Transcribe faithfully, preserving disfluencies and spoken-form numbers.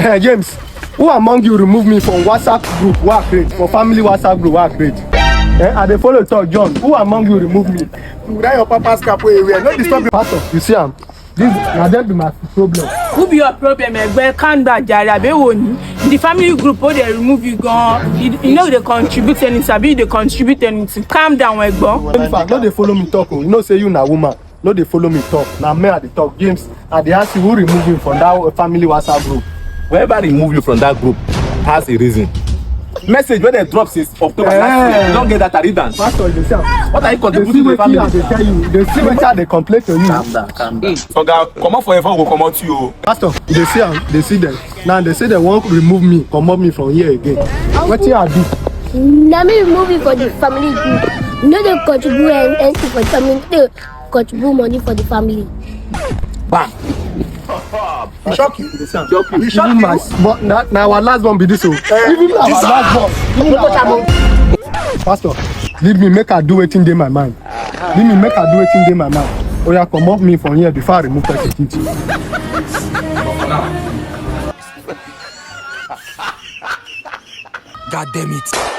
Eh, James, who among you remove me from WhatsApp group wey I create, for family WhatsApp group wey I create? Eh, I dey follow talk, John. Who among you remove me? That your papa's cap wey you wear. No disturb me. Pastor, you see am? This na dem be my problem. Who be your problem, Egbe? Calm down, jare. Abi wo ni? The family group wey dey remove you gone. You, you no dey contribute anything. Abi you dey contribute anything? Calm down, Egbo. Jennifer, no dey follow me talk o. You know say you na woman. No dey follow me talk. Na me I dey talk. James, I dey ask you who remove me from that family WhatsApp group. Whoever remove you from that group has a reason. Message wey dem drop since October last year. Eh. You don get that, I read am. Pastor, you see am? What are you contributing to the family? Dey see wetin I dey tell you. Dey see wetin I dey complain to you. Calm down, calm down. Oga, comot for here before we go comot you o. Pastor, dey see am, dey see dem. Now dey say dem wan remove me, comot me from here again. Wetin I do? Na me remove you for the family group. You no dey contribute an-, anything for the family. You no dey contribute money for the family. Bam. E shock you? Dey see am. Shock you. E shock you? Even my s-, but na, na our last born be this o. Even our last born. Even our last born. Pastor, leave me make I do wetin dey my mind. Leave me make I do wetin dey my mind. Oya, comot me from here before I remove person teeth. God damn it.